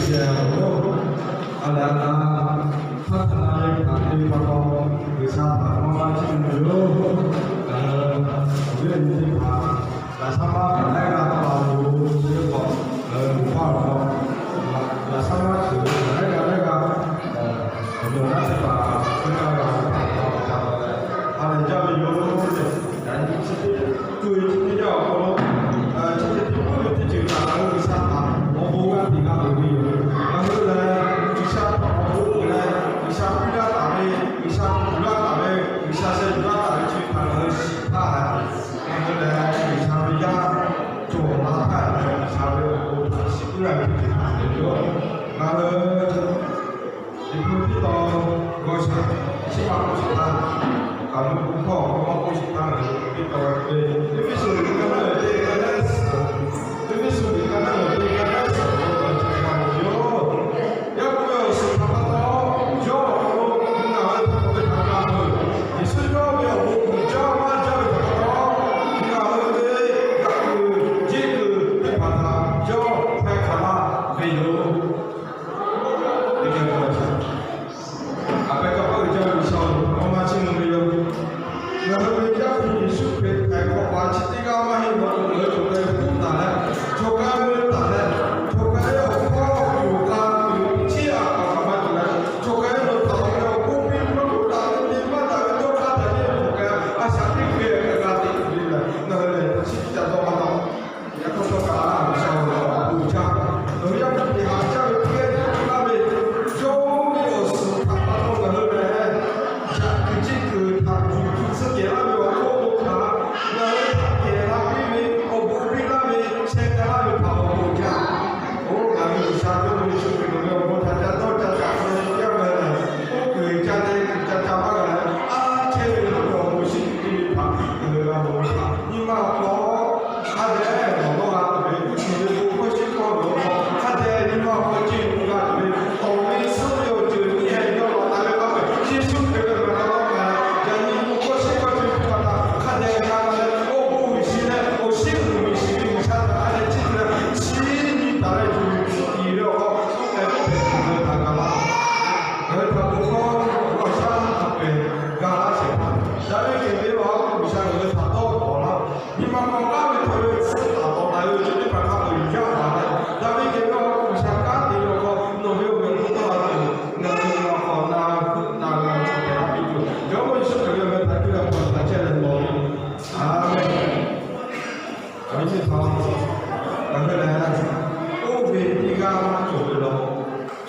Awˬ laꞈ g'a htaˇ htaˇ na ve htaꞈ te pa taw, G'uiˬsha htaꞈ maˇ maˇ chiˇ mvuh ve yoˬ. Awˬ viˉ awˬ nyi teˇ hpaˍ, laꞈ shaˉ maˇ htaꞈ laiˉ g'aˇ taˇ la ve yoˬ. Chi ve k'o, awˬ paˇ awˬ hk'aw, laꞈ shaˉ maˇ htaꞈ laiˉ g'aˇ laiˉ g'aˇ, awˬ moˍ naˉ teˇ hpaˍ htaꞈ hk'e kaˇ g'a ve htaꞈ pa taw, G'uiˬsha htaꞈ ha lehˬ jaˇ ve yoˬ. Yaꞈ nyi chi teˇ, co e chi teˇ yanˇ awˬ hk'aw lo, chi teˇ tiˉ puiˉ ve teˇ ceuˬ kaꞈ ngaˬ hui G'uiˬsha htaꞈ awˬ bon g'a tiꞈ g'a loˍ ve yoˬ. Ngaˬ hui lehˬ G'uiˬsha htaꞈ awˬ bon uiˍ leh, G'uiˬsha piˇ laˇ taˍ ve, G'uiˬsha tuˬ laˇ taˍ ve, G'uiˬsha sheh yuˬ laˇ taˍ ve chi htaꞈ ngaˬ hui shiˍ htaˇ leh, ngaˬ hui lehˬ G'uiˬsha ve yaˇ cawˬ la htaˇ, G'uiˬsha ve awˬ bon htaꞈ shiˍ piˇ laˇ ve teˇ ceuˬ htaꞈ te yoˬ. Ngaˬ hui Liꞈ hpu teˇ tawn g'aw shaˍ, chi ma k'oˆ shiˍ htaˇ, kaꞈ lo k'o hkawˇ awˬ hk'aw maˇ k'oˆ shiˍ htaˇ, ngaˬ hui teˇ tawn ve Eˇfeˇsuꞈ liꞈ ka naˉ uiˍ teˇ ka naˉ suhˍ, Eˇfeˇsuꞈ liꞈ ka naˉ uiˍ teˇ ka naˉ suhˍ awˬ hk'aw lo chi hk'a ve yoˬ. Yaˇ k'oˆ ve awˬ suhˍ htaꞈ pa taw, yawˇ awˬ hk'aw lo ngaˬ hui htaꞈ k'awꞈ ve htaꞈ g'a ve, Yeˍsuˆ yawˇ ve awˬ bon uiˍ jaˇ maˇ jaˇ ve htaꞈ pa taw, ngaˬ hui ve g'aꞈ kuiˬ jeˇ kuiˬ teˇ hpaˍ htaꞈ yawˇ hpeh hk'aˬ laˇ ve yoˬ. Teˇ geh k'awꞈ, a pehˉ kaˇ pawˆ uiˍ jaˇ ve G'uiˬsha-oˬ, maˇ maˇ chiˇ mvuh ve yoˬ. Ngaˬ hui ve Yaˇ hpu Yeˍsuˆ Hkriꞈ hpehꞈ hk'awꞈ pa chi teˇ g'aˇ maˇ heˆ, nawˬ k'o ngaˬ hui cawˬ k'ai huˉ taˍ leh, cawˬ k'ai ve awˬ hkawˇ yoˬ k'a tuˬ chiˇ aꞈ kaꞈ kaꞈ maˇ cawˬ leh, cawˬ k'ai ve nawˬ htaꞈ awˬ hk'aw lo awˬ bon piˇ maˇ k'oˆ taˍ ve te maˇ taˍ ve dawˇ hk'aˇ htaꞈ yeˇ cawˬ k'ai a shaꞈ teˇ hkui kaꞈ g'a teꞈ tuˬ le leh, ngaˬ hui lehˬ chi tiˉ ca dawˇ maˇ taw. Yaꞈ hk'aˇ htawˇ kaꞈ G'uiˬsha awˬ bon uiˍ jaˇ. Nawˬ hui yaˇ hpu teˇ haꞈ caˇ ve teˇ g'aˇ teˇ g'aˇ ve, yawˇ ve awˬ suhˍ htaꞈ pa taw ngaˬ hui lehˬ, yaꞈ kuiˬ chi kuiˬ htaꞈ yuˬ tuˬ tcuh kehˬ laˇ ve awˬ hk'oˆ lo htaꞈ ngaˬ hui htaꞈ kehˬ la piˇ ve, awˬ bon piˇ laˇ ve, sheh k'ai laˇ ve htaꞈ awˬ bon uiˍ jaˇ. Oˇ, ngaˬ hui G'uiˬsha ve awˬ bon shu kuiˬ nawˬ ve awˬ bon htaꞈ ca dawˇ ca caꞈ ve teˇ g'aˇ ve lehˬ, oˇ kuiˬ ca te kuiˬ ca ca maˇ g'a leh, a chehˇ ve nawˬ ve awˬ bon shinˉ kuiˬ teˇ ve htaꞈ ngaˬ hui g'a mawˬ ve htaꞈ nyi ma hk'aw hk'a dehꞈ nawˬ dawˇ g'a tuˬ ve, Yeˍsuˆ ve bon hkawˇ shinˉ hkawˇ ve awˬ hk'aw hk'a dehꞈ nyi ma hk'aw ceh g'a tuˬ ve, awˬ ve suhˉ ve awˬ ceuˬ nyiˇ heh dawˇ laꞈ taˍ ve k'a ve, Yeˍsuˆ Hkriꞈ ve awˬ hk'aw lo hk'a dehꞈ yaꞈ nyi bon hkawˇ shinˉ hkawˇ ceh teˇ hpaˍ htaꞈ hk'a dehꞈ g'a leh, awˬ bon uiˍ shiˍ leh awˬ shinˉ uiˍ shiˍ ve G'uiˬsha htaꞈ hk'a dehꞈ chiˇ mvuh leh, chi nyi taˍ leh yuˬ yuˬ tcuhˉ tiˍ ve awˬ hk'aw, k'ai k'oˆ hpehꞈ tuˬ ve htaꞈ g'a laˇ. Ngaˬ hui htaꞈ bon hkawˇ awˬ shaˉ htaꞈ pehˬ g'a laˇ shehˍ hpaˇ, daꞈ ve kehˬ ve awˬ ha hpu G'uiˬsha ngaˬ hui htaꞈ dawˇ tawˍ laˇ. Nyi ma hk'aw kanˉ ve htaꞈ ve suhˉ taˍ tawˍ taˍ ve awˬ ceuˬ teˇ hpaˍ hk'a peu-eˬ yaˇ taˍ leh, daꞈ ve kehˬ ve awˬ ha hpu G'uiˬsha kanˉ te ve awˬ hk'aw nawˬ ve awˬ meꞈ hk'oˆ dawˇ laˇ tuˬ, ngaˬ hui nyi ma hk'aw na heuˆ na g'a ve chaw hpehꞈ laˇ piˇ tuˬ, Jawˇmawˇ Yeˍsuˆ Hkriꞈ ve awˬ meh htaꞈ cuˇ leh hk'aw htaꞈ chehˇ leh lawˬ ve. Aˬmenˍ. Awˬ viˉ teˇ hpaˍ, ngaˬ hui lehˬ, oˇ ve teˇ g'aˇ maˇ cawˬ ve law,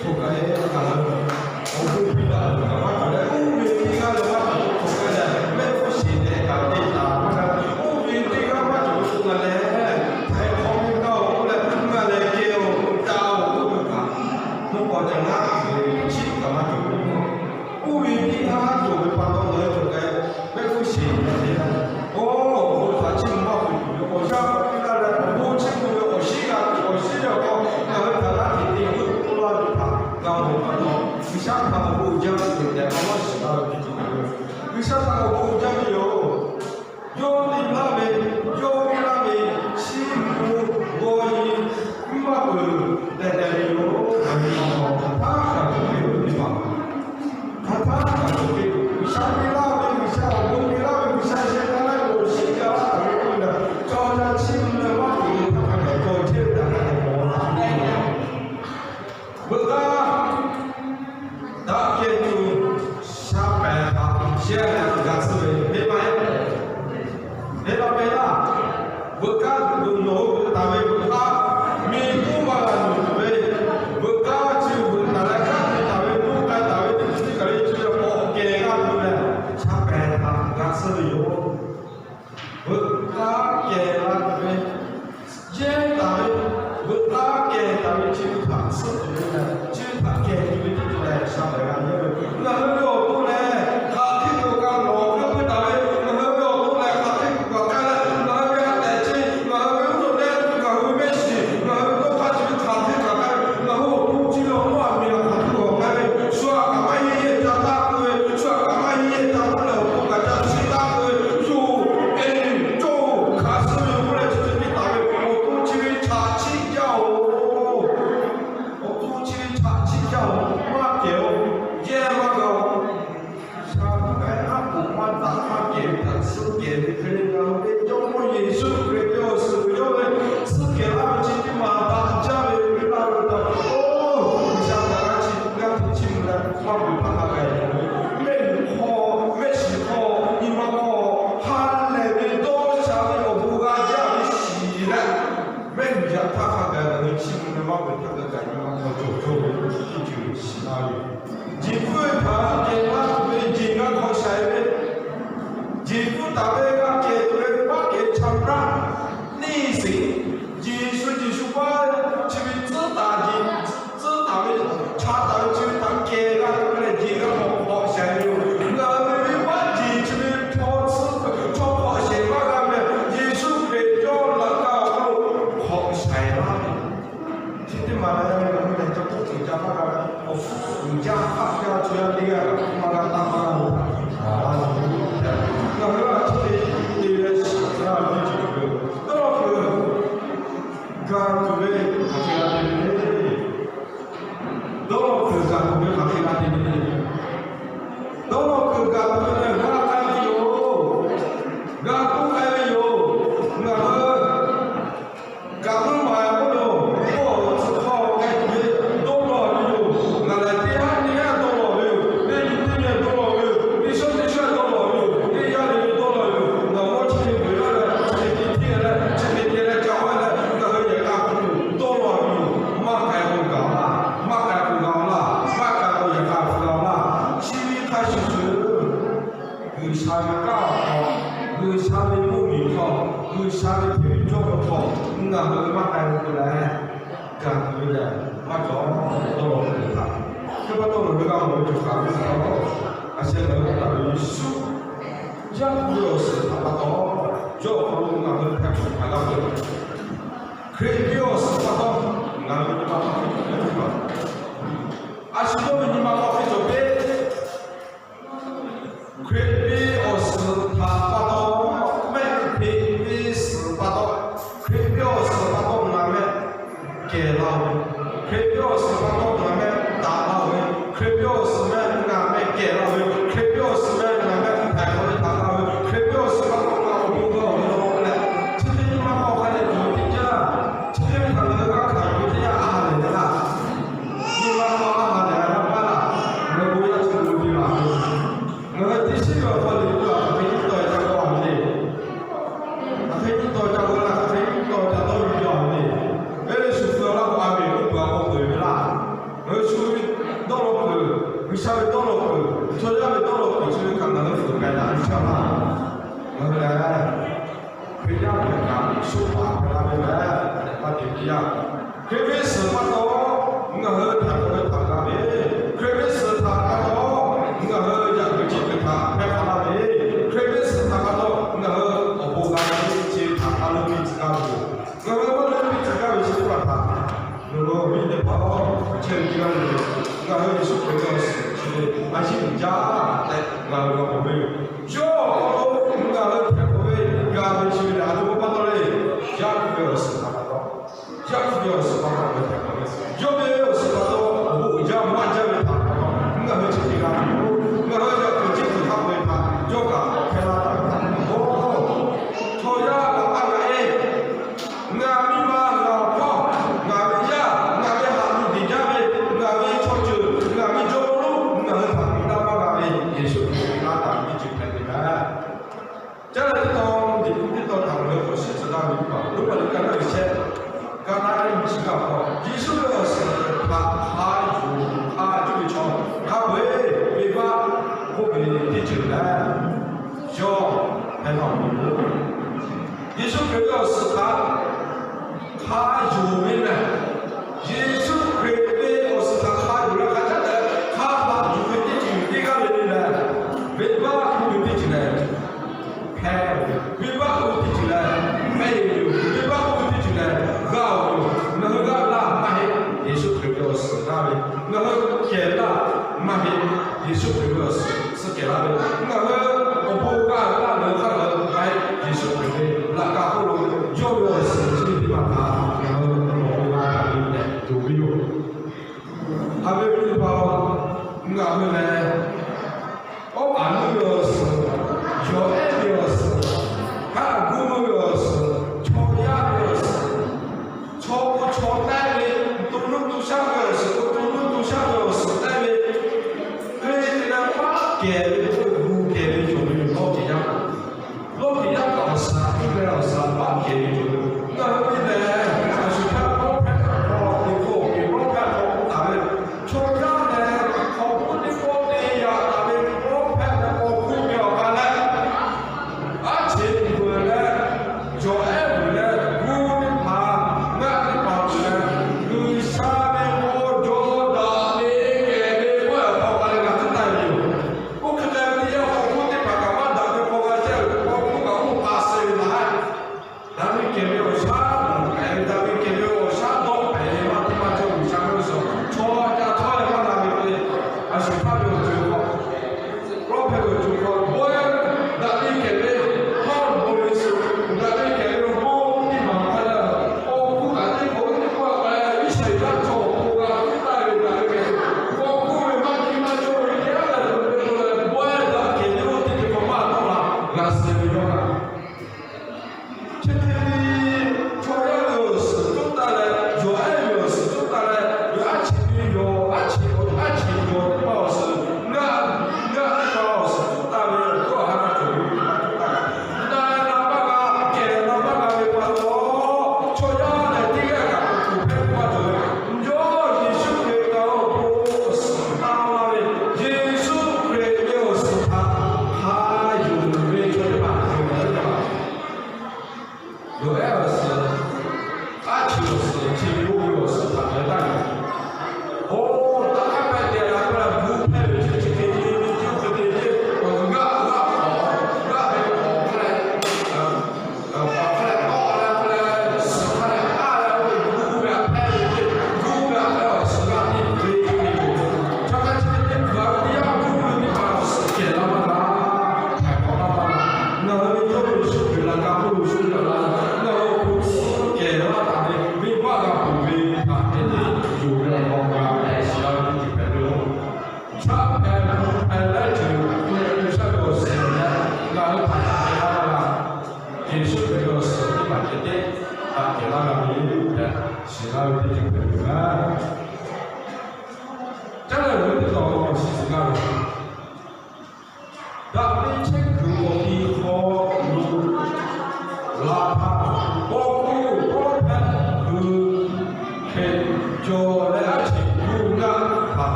cawˬ k'ai k'aꞈ, awˬ bon piˇ daꞈ tuˬ kaꞈ maˇ cawˬ leh, oˇ ve teˇ g'aˇ leh maˇ cawˬ ve cawˬ k'ai leh, mehˆ hpfuhˇ sheˍ leh kaꞈ te taˍ maˇ g'a. Oˇ ve teˇ g'aˇ maˇ cawˬ ve k'o ngaˬ lehˬ, htaiˍ hk'awꞈ ve gaˇ-oˬ k'oˆ leh, ngaˬ lehˬ kehˬ-oˬ daꞈ-oˬ k'oˆ ve kaꞈ, mvuhˇ k'aw ca ngaˇ ve chiˇ kaꞈ maˇ cawˬ ve. Oˇ ve teˇ g'aˇ cawˬ ve pa taw ngaˬ hui cawˬ k'ai, mehˆ hpfuhˇ sheˍ leh, oˇ, awˬ bon htaꞈ chiˇ mvuh maˇ hpehꞈ tuˬ ve awˬ yanˇ piˇ laˇ leh, awˬ bon chiˇ mvuh ve awˬ shinˉ g'a tuˬ awˬ shinˉ ve awˬ hk'aw ngaˬ hui htaꞈ g'a hteꞈ te heuˆ k'oˆ laˇ ve htaꞈ g'a mawˬ pa taw, G'uiˬsha htaꞈ awˬ bon uiˍ jaˇ ve tehꞈ a maˇ shiˍ laˇ ve teˇ ceuˬ ve, G'uiˬsha htaꞈ awˬ bon uiˍ jaˇ ve yoˬ. Yawˇ te laˇ ve, yawˇ piˇ laˇ ve, chiˇ mvuh g'aw nyi mvuhˇ maˇ peuˬ tehꞈ tehꞈ ve yoˬ. Ngaˬ hui hk'aˬ htaˇ kaꞈ cawˬ ve yoˬ teˇ hpaˍ, hk'aˬ htaˇ kaꞈ cawˬ ve, G'uiˬsha piˇ laˇ ve, G'uiˬsha awˬ bon piˇ laˇ ve, G'uiˬsha sheh laˇ ve awˬ shinˉ g'a laˇ ve k'oˆ ve, chaw ca chiˇ mvuh leh maˇ peuˬ ve htaꞈ hk'a dehꞈ cawˬ chehˇ ve htaꞈ hk'a dehꞈ mawˬ laˇ ve yoˬ. Veuꞈ k'aˇ daꞈ kehˬ tuˬ sha pehˍ htaꞈ shehˆ g'a tcuhˉ ve, heˆ maˇ heˆ? Heˆ laˇ, pehˇ laˇ. Veuꞈ k'aˇ tuˬ nawˬ hui veuꞈ taˍ ve veuꞈ k'aˇ, miˬ guˇ maˇ g'a tuˬ ve, veuꞈ k'aˇ chi veuꞈ taˍ leh kanˉ te taˍ ve, k'oˆ k'ai taˍ ve teˇ ceuˬ chi kaˬ le chi ve k'awꞈ kehˬ g'a tuˬ leh, sha pehˍ htaꞈ g'a tcuhˉ ve yoˬ. Veuꞈ k'aˇ kehˬ la tuˬ ve, yehˇ taˍ ve, veuꞈ k'aˇ kehˬ taˍ ve chi htaꞈ tcuhˉ tuˬ ve lehˬ, chi htaꞈ kehˬ tuˬ ve teˇ ceuˬ lehˬ, sha pehˍ g'a yehˇ ve. Ngaˬ hui ve awˬ to lehˬ, hk'aˬ hk'e tuˬ kaꞈ lawˬ ve hk'e taˍ ve, ngaˬ hui ve awˬ to lehˬ hk'aˬ hk'e tuˬ kaꞈ k'ai leh, ngaˬ hui ve a tehꞈ chi, ngaˬ hui ve uˉ to leh, ngaˬ hui ve mehˆ shiˍ, ngaˬ hui ve tawˇ hk'aˇ chi ve hk'aˬ hk'e kaꞈ k'ai ve, ngaˬ hui awˬ to chi ve awˬ mawˇ a miˬ a hk'aˬ hk'e kaꞈ k'ai ve, shu aꞈ kaꞈ maˇ heˆ yehˇ ca taˇ k'oˆ ve, shu aꞈ kaꞈ maˇ heˆ yehˇ ca k'oˆ leh awˬ to kaꞈ ca chiˇ taˇ k'oˆ ve, yoˬ, eˬ, cawˇ-oˬ, hk'aˬ suh ve k'oˆ leh chi hk'e te taˍ ve, awˬ to chi ve hk'aˬ chiˇ jaˇ-oˬ. Awˬ to chi Kaꞈ nyi ma hk'aw cawˬ cawˬ ve teˇ ceuˬ shiˍ laˇ ve, jeˬ hpfuhˇ ve htaꞈ kehˬ laˇ tuˬ ve jeˬ g'a hk'awꞈ shaiˍ ve, jeˬ hpfuhˇ taˍ ve g'a kehˬ tuˬ ve maˇ kehˬ chaꞈ raˆ neˇ sheˍ. Yeˍsuˆ, Yeˍsuˆ maˇ chi ve tcuhˉ taˍ jeˬ, tcuhˉ taˍ ve, chaꞈ taˍ ve chi ve htaꞈ kehˬ g'a tuˬ ve lehˬ, jeˬ g'a hk'awꞈ hk'awꞈ shaiˍ ve yoˬ. Ngaˬ hui ve venˇ baˆ jeˬ chi ve chaw tcuhˉ, chaw hk'awꞈ shehˍ maˇ g'a ve, Yeˍsuˆ Hkriꞈ yawˇ laꞈ ka awˬ hk'aw lo hk'awꞈ shaiˍ laˇ ve. Chi teˇ maˬ lehˬ, ngaˬ hui lehˬ ca k'oˆ tuˬ ca maˇ g'a, awˬ hpfuhˇ uiˍ jaˇ hpaˆ jaˇ chaw yaˇ teˇ g'aˇ kaꞈ maˇ g'a taˇ maˇ g'a lo. Ngaˬ hui a chi te te leh shiˍ laˇ ve teˇ ceuˬ cawˬ ve yoˬ. Dawˇ law kuiˬ gaˬ tuˬ ve hk'aˬ hk'e g'a te ve le. Dawˇ law kuiˬ gaˬ tuˬ ve hk'aˬ hk'e g'a te ve le. Dawˇ law kuiˬ gaˬ tuˬ ve lehˬ, g'a k'ai ve yoˬ. G'a k'oˆ k'ai ve yoˬ. Ngaˬ hui kaꞈ meuˇ maˍ k'oˆ lo, awˬ tcuh hk'aw k'ai tuˬ ve dawˇ law ve yoˬ. Ngaˬ lehˬ teˇ haˉ teˇ haˉ dawˇ law ve yoˬ. Teˇ nyi teˇ nyi dawˇ law ve yoˬ. Teˇ shawˉ teˇ shawˉ dawˇ law ve yoˬ. Teˇ yanˇ le le dawˇ law ve yoˬ. Ngaˬ mawˇ chi hk'e peuˬ yaˇ leh, chi hk'e te hteˇ leh, chi hk'e te leh ca awˬ leh, ngaˬ hui yehˬ k'a hk'aw lo dawˇ law ve yoˬ. Maˇ k'ai k'o gaˬ laˇ, maˇ k'ai k'o g'a laˇ, maˇ k'ai k'o yehˬ k'a hk'aw g'a laˇ. Chi ve hk'a shuˍ shuˍ G'uiˬsha ve kanˉ awˬ hk'aw, G'uiˬsha ve mvuhˇmiˬ hk'aw, G'uiˬsha ve hteˇ ve cawˇ ve hk'aw, ngaˬ hui maˇ k'ai ve k'o leh, gaˬ tuˬ ve lehˬ maˇ cawˬ. Dawˇ law kuiˬ htaꞈ, chi pa taw ngaˬ hui g'a mawˬ ve cawˬ kaꞈ ve htaꞈ, a sheh ngaˬ hui htaꞈ Yeˍsuˆ yaˇ hpu ve awˬ suhˍ htaꞈ pa taw, yawˇ awˬ hk'aw lo ngaˬ hui hpehꞈ hk'awꞈ htaꞈ g'a ve, Hkriꞈ ve awˬ suhˍ pa taw ngaˬ hui nyi ma hk'aw hk'e cawˬ ve, a shu yawˇ ve nyi ma hk'aw hk'e cawˬ ve Hkriꞈ ve awˬ suhˍ htaꞈ pa taw, mehˆ Hkriꞈ ve suhˍ pa taw, Hkriꞈ ve awˬ suhˍ pa taw ngaˬ mehˆ kehˬ laˇ ve, Hkriꞈ ve awˬ suhˍ pa taw ngaˬ mehˆ daꞈ laˇ ve, Hkriꞈ ve awˬ suhˍ mehˆ ngaˬ mehˆ kehˬ laˇ ve, Hkriꞈ ve awˬ suhˍ mehˆ ngaˬ mehˆ hpehꞈ ve htaꞈ laˇ ve, Hkriꞈ ve awˬ suhˍ pa taw ngaˬ awˬ bon g'a awˬ lawn leh, chi teˇ nyi ma hk'aw hk'a dehꞈ tuˬ ve teˇ yanˇ, chi teˇ ve htaꞈ ngaˬ hui g'a hkanˍ tuˬ ve teˇ yanˇ a ha lehˬ ve laˇ. Nyi ma hk'aw a ha lehˬ a laˇ paˇ laˇ, ngaˬ hui bon yaˇ chi bon te laˬ ve, ngaˬ hui teˇ shiˉ ve awˬ hk'aw lo k'oˆ laˇ, hk'aˬ hk'e nyiˇ taw ca taw a ve le. Hk'aˬ hk'e nyiˇ taw ca g'aw laˇ, hk'aˬ hk'e nyiˇ taw ca tawˇ ve jaw a ve le. Eˬ, shu hpu a laˇ k'o a ve k'oˆ peuˬ a k'o peuˬ ve laˇ. Ngaˬ hui shu ve dawˇ law kuiˬ, G'uiˬsha ve dawˇ law kuiˬ, chaw yaˇ ve dawˇ law kuiˬ chi ve kaꞈ ngaˬ hui fuiˍ k'ai daꞈ ve chaw laˇ. Ngaˬ hui lehˬ Hkriꞈ yaˇ hpehꞈ kaꞈ shu hpaˍ hpehꞈ la ve lehˬ, a lehˬ maˇ te teˇ yanˇ, Hkriꞈ ve suhˍ pa taw ngaˬ hui htaꞈ k'awꞈ ve htaꞈ g'a ve, Hkriꞈ ve suhˍ htaꞈ pa taw ngaˬ hui yaꞈ kuiˬ chi kuiˬ htaꞈ hpehˇ hk'awꞈ laˇ ve, Hkriꞈ ve suhˍ htaꞈ pa taw ngaˬ hui awˬ bon g'a ve chi htaꞈ maˇ leuˉ piˇ tcuh gaˇ ve yoˬ. Ngaˬ hui maˇ leuˉ piˇ tcuh gaˇ ve chi teˇ hpaˍ htaꞈ, nawˬ hui ve teˇ hpaˍ-oˬ, chehˇ ve teˇ g'aˇ le le, ngaˬ hui Yeˍsuˆ Hkriꞈ ve awˬ suhˍ chi ve a yiˉ uiˍ jaˇ tehꞈ ngaˬ hui g'a mawˬ ve yoˬ. Yawˇ awˬ hk'aw lo ngaˬ hui hpehꞈ ve g'a ve chi ve lehˬ, a htoꞈ ma pa taw le, Yaˇ hpu ve awˬ suhˍ htaꞈ pa taw, Yaˇ hpu ve awˬ suhˍ pa taw ngaˬ hui hpehꞈ ve, yawˇ ve awˬ suhˍ pa taw awˬ bon uiˍ jaˇ maˇ jaˇ ve htaꞈ pa taw, ngaˬ hui chi hk'e g'a ve yoˬ. Ngaˬ hui yaꞈ kuiˬ chi kuiˬ hk'a peu-eˬ htaꞈ yawˇ kaꞈ hpehˇ laˇ taˍ ve htaꞈ pa taw, chaw yaˇ kaꞈ maˇ g'a-e, ngaˬ miˇ ma, ngaˬ awˬ hpawˇ, ngaˬ ve yaˇ, ngaˬ ve haꞈ ve deˬ jaˇ ve, ngaˬ ve chaw ceuˬ, ngaˬ ve jawˇmawˇ lonˉ ngaˬ hui htaꞈ piˇ laˇ maˇ g'a ve, Yeˍsuˆ Hkriꞈ piˇ laˇ taˍ ve teˇ ceuˬ hpehꞈ ve mehˍ. Caˇ leh teˇ taw, liꞈ hpu teˇ taw htaꞈ ngaˬ hui k'awꞈ shiˍ tcuh laˇ ve teˇ hpaˍ, Roˉmaꞈ liꞈ ka naˉ uiˍ shehˆ, ka naˉ uiˍ chi kaꞈ hk'aw, Yeˍsuˆ ve awˬ suhˍ htaꞈ hk'a yuˬ hk'a cuˇ ve chaw hk'a peu-eˬ venˇbaˆ k'oˆ ve teˇ ceuˬ lehˬ, yawˇ hpehˇ laˇ ve yoˬ. Yeˍsuˆ Hkriꞈ ve awˬ suhˍ htaꞈ hk'a yuˬ ve lehˬ, Yeˍsuˆ Hkriꞈ ve awˬ suhˍ htaꞈ hk'a yuˬ leh hk'a caˉ leh hk'a haꞈ yuˬ ve teˇ ceuˬ teˇ g'aˇ le le lehˬ, venˇbaˆ k'oˆ ve teˇ ceuˬ lehˬ, hpehˇ ve, venˇbaˆ k'oˆ ve teˇ ceuˬ lehˬ, mehˆ ve yoˬ. Venˇbaˆ k'oˆ ve teˇ ceuˬ lehˬ, g'a-oˬ ve yoˬ. Ngaˬ hui g'aˇ laˇ maˇ heˆ, Yeˍsuˆ Hkriꞈ ve awˬ suhˍ g'aˇ ve. Ngaˬ hui kehˬ laˇ maˇ heˆ, Yeˍsuˆ Hkriꞈ ve awˬ suhˍ suh kehˬ laˇ ve. Ngaˬ hui awˬ bon g'a laˇ ve hk'a gaˬ maˇ heˆ, Yeˍsuˆ Hkriꞈ ve laꞈ ka hk'oˆ lo yawˇ ve awˬ suhˍ chi teˇ hpaˍ htaꞈ ngaˬ hui awˬ bon g'a taˍ ve tehꞈ tuˬ ve yoˬ. Haꞈ ve teˇ hpaˍ-oˬ, ngaˬ hui lehˬ, awˉ paˍ nuˇ ve awˬ suhˍ, yawˬ ehˉ ve awˬ suhˍ, haˉ guˇ ve awˬ suhˍ, chaw yaˇ ve awˬ suhˍ, chaw k'o chaw tehˆ ve, to nuˇ to shaˉ ve awˬ suhˍ k'o to nuˇ to shaˉ ve awˬ suhˍ tehˆ ve, hk'e te leh paˆ kehˬ ve, gu kehˬ ve cawˬ ve yoˬ. Lawˇ ceˬ yaˇ kaꞈ, lawˇ ceˬ yaˇ kaꞈ awˬ suhˍ htaꞈ piˇ leh awˬ suhˍ paˆ kehˬ ve cawˬ ve yoˬ. Ngaˬ hui ve lehˬ, a shu htaˇ kawˆ hpehꞈ hk'aw teꞈ hk'aˇ awˬ teꞈ hk'aˇ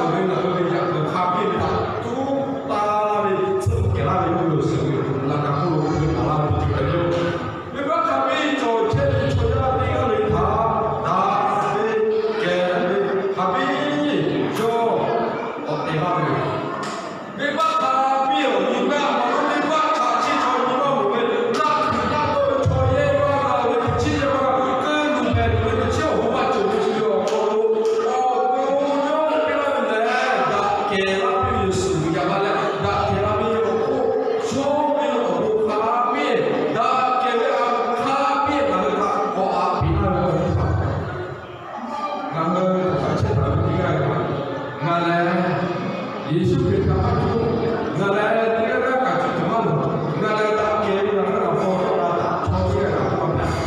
Ngaˬ hui ve yaꞈ k'aw hk'a piˇ ve htaꞈ tuˉ taˇ laˇ ve, tcuhˆ kehˬ laˇ ve, mvuhˇ miˬ suhˍ ve laꞈ ka hk'oˆ lo hk'e taˍ laˇ ve teˇ ceuˬ hpehꞈ ve yoˬ. Venˇbaˆ hk'a piˇ cawˬ chehˇ ve chaw yaˇ teˇ g'aˇ le htaꞈ daꞈ ve kehˬ ve hk'a piˇ yawˇ k'awꞈ te laˇ ve yoˬ. Venˇbaˆ hk'a piˇ awˬ nyi ngaˇ maˬ lo venˇbaˆ hk'a chi chaw nyi maˇ mawˬ ve, laˇ hkui taˇ tawˆ ve chaw yehˇ maˇ g'a ve teˇ chiˉ yehˇ maˇ g'a, keu luˬ hpehꞈ tuˬ ve teˇ chiˉ awˬ bon maˇ cawˬ ve chi ve awˬ hk'aw lo, awˬ bon yawˇ piˇ laˇ ve lehˬ, daꞈ kehˬ laˇ piˇ ve Yeˍsuˆ Hkriꞈ yaꞈ la leh daꞈ kehˬ laˇ piˇ ve awˬ hk'oˆ, chaw ve awˬ bon hk'a piˇ, daꞈ kehˬ ve a hk'a piˇ ngaˬ hui htaꞈ k'awꞈ aꞈ piˇ laˇ ve awˬ bon htaꞈ Ngaˬ hui hk'aˬ chehˇ taˍ ve teˇ g'aˇ ve, ngaˬ lehˬ Yeˍsuˆ Hkriꞈ htaꞈ maˇ cuˇ, ngaˬ lehˬ teˇ g'aˇ g'aˇ kaꞈ cuˇ tuˬ maˇ loˍ. Ngaˬ lehˬ daꞈ kehˬ ve ngaˬ hui laꞈ paw cawˬ la htaꞈ chaw teˇ g'aˇ kaꞈ maˇ hpehꞈ.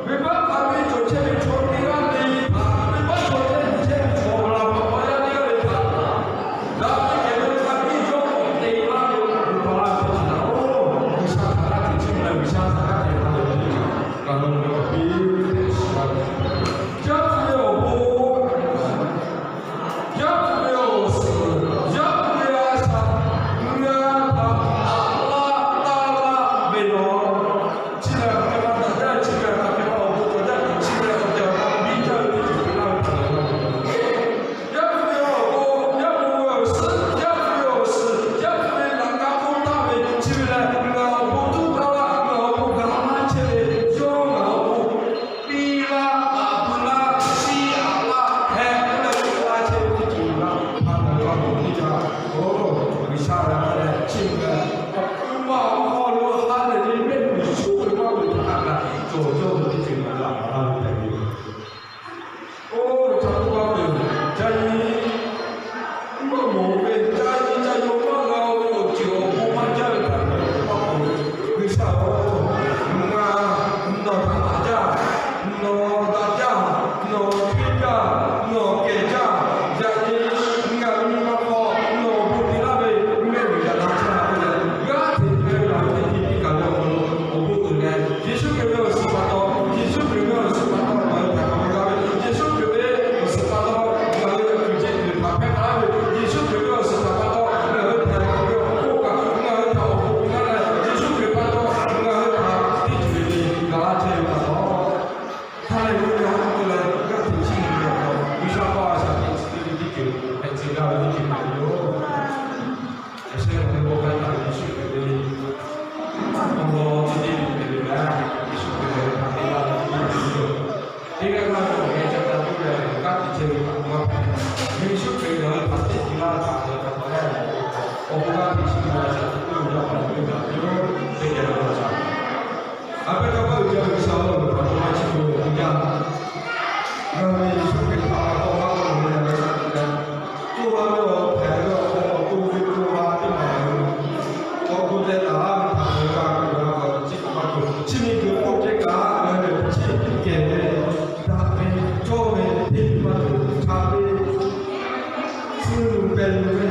Venˇbaˆ hk'a piˇ cawˬ chehˇ ve chaw teˇ g'aˇ le htaꞈ, venˇbaˆ chaw teˇ g'aˇ chehˇ ve chaw la pa pa yaˇ teˇ g'aˇ le htaꞈ, daꞈ ve kehˬ ve hk'a piˇ yawˇ k'awꞈ te laˇ ve, pa laˇ ve htaꞈ, oˇ, G'uiˬsha htaꞈ g'aˇ hteꞈ chiˇ mvuh leh G'uiˬsha htaꞈ g'aˇ hteꞈ maˇ leh ve Kaꞈ nawˬ hui awˬ piˇ teꞈ shiˍ la ve, Yaˇ hpu ve awˬ bon, Yaˇ hpu ve awˬ suhˍ, Yaˇ hpu ve a shaꞈ, ngaˬ htaꞈ aꞈ laˇ taˇ laˇ ve yoˬ. Chi lehˬ hk'aˬ hk'e maˇ daꞈ jaˇ, chi lehˬ hk'aˬ hk'e maˇ awˬ bon cawˬ jaˇ, chi lehˬ awˬ tehˬ awˬ na biˇ jaˇ ve teˇ ceuˬ hpehꞈ laˇ ve htaꞈ Yaˇ hpu ve awˬ bon, Yaˇ hpu ve awˬ suhˍ, Yaˇ hpu ve awˬ suhˍ, Yaˇ hpu ve laꞈ ka hk'oˆ taˇ ve chi ve lehˬ, ngaˬ awˬ bon tuˉ taˇ laˇ, ngaˬ awˬ bon gaˬ laˇ chehˇ ve, yawˇ ngaˬ awˬ bon piˇ laˇ, aꞈ pu laˇ, chiˇ aꞈ laˇ, heh k'oˆ leh piˇ laˇ chehˇ ve teˇ ceuˬ yoˬ laˇ. Hk'a hk'aˬ hk'e maˇ k'oˆ piˇ jaˇ. Oˇ, G'uiˬsha ve hk'a lehˬ chiˇ mvuh leh, awˬ hk'aw lo ha lehˬ ve mehˆ g'uˇ suhˍ ve maˇ ve htaꞈ kaꞈ cawˬ cawˇ ve teˇ ceuˬ ngaˬ hui laꞈ maˍ laˇ ve hpehꞈ ve yoˬ. Oˇ, ve chaw teˇ g'aˇ ve, ca nyi, mvuhˇ mawˬ ve ca nyi ca yaw maˇ g'a ve awˬ ceuˬ awˬ bon maˇ jaˇ ve htaꞈ ngaˬ hui maˇ k'oˆ. G'uiˬsha-oˬ, ngaˬ nawˬ htaꞈ daꞈ jaˇ, nawˬ daꞈ jaˇ, nawˬ hkiˇ jaˇ, nawˬ kehˬ jaˇ. Yaꞈ nyi ngaˬ hui nyi ma hk'aw nawˬ awˬ bon te laˇ ve mehˆ g'uˇ yaꞈ la chehˇ la ve leh, g'aˇ hteꞈ hpehꞈ ve laˬ ve teˇ ceuˬ tiˉ kaꞈ ve awˬ hk'aw lo awˬ bon uiˍ leh, Yeˍsuˆ Hkriꞈ ve awˬ suhˍ pa taw, Yeˍsuˆ Hkriꞈ ve awˬ suhˍ pa taw ngaˬ hui htaꞈ hk'aˬ ma g'a ve, Yeˍsuˆ Hkriꞈ ve awˬ suhˍ pa taw ngaˬ hui htaꞈ kuˬ ceh kuˬ htaꞈ hpehˇ taˍ ve, Yeˍsuˆ Hkriꞈ ve awˬ suhˍ pa taw ngaˬ hui htaꞈ hk'aˬ ve awˬ hk'oˆ kaꞈ ngaˬ hui htaꞈ awˬ bon piˇ laˇ leh, Yeˍsuˆ Hkriꞈ pa taw ngaˬ hui htaꞈ teˇ ceuˬ le le gaˬ laˇ chehˇ ve pa taw, Haˍleˍluˆyaˇ k'oˆ leh g'aˇ hteꞈ chiˇ mvuh ve awˬ hk'aw, G'uiˬsha hpaw a shaꞈ teꞈ chi ve teˇ ceuˬ hpehꞈ tcuh gaˇ ve teˇ ceuˬ hpehꞈ ve yoˬ. Yaꞈ sheh ngaˬ hui bon k'ai taˍ ve Yeˍsuˆ Hkriꞈ ve awˬ lawn chi teˇ ve hpehꞈ ve lehˬ, Yeˍsuˆ Hkriꞈ ngaˬ hui htaꞈ te laˇ ve teˇ ceuˬ yoˬ. Teˇ g'aˇ g'aˇ ve awˬ geh ca ca toˇ ve g'aˇ hteꞈ chehˇ ve htaꞈ maˇ hpehꞈ. Yeˍsuˆ Hkriꞈ ngaˬ hui htaꞈ teˇ ceuˬ laˇ htaꞈ ngaˬ hui hk'aˬ hk'e le, awˬ bon g'aˇ hteꞈ chiˇ mvuh a shaꞈ teꞈ toˇ ve yaˇ paˍ yaˇ miˇ htaꞈ yoˬ. Teˇ geh lo a shaꞈ A pehˉ kaˇ paˆ uiˍ jaˇ ve G'uiˬsha-oˬ, nawˬ htaꞈ bon maˇ chiˇ mvuh ve teˇ yanˇ, ngaˬ hui Yeˍsuˆ Hkriꞈ htaꞈ pa taw maˇ k'oˆ ve leh, co ha ve awˬ hpehꞈ ve awˬ hk'aw lo awˬ to ve co ha teˇ maˬ ve awˬ to ceh taˍ laˇ ve htaꞈ ngaˬ hui g'a kuˬ g'a k'awꞈ chi hk'e maˇ cawˬ. Chi miˬguiˬ hk'oˆ ceh kaꞈ ngaˬ hui chi kehˬ ve, daꞈ ve, cawˇ ve, hteˇ ve maˇ cawˬ. Hk'a ve, suh luˬ pehˬ luˬ ve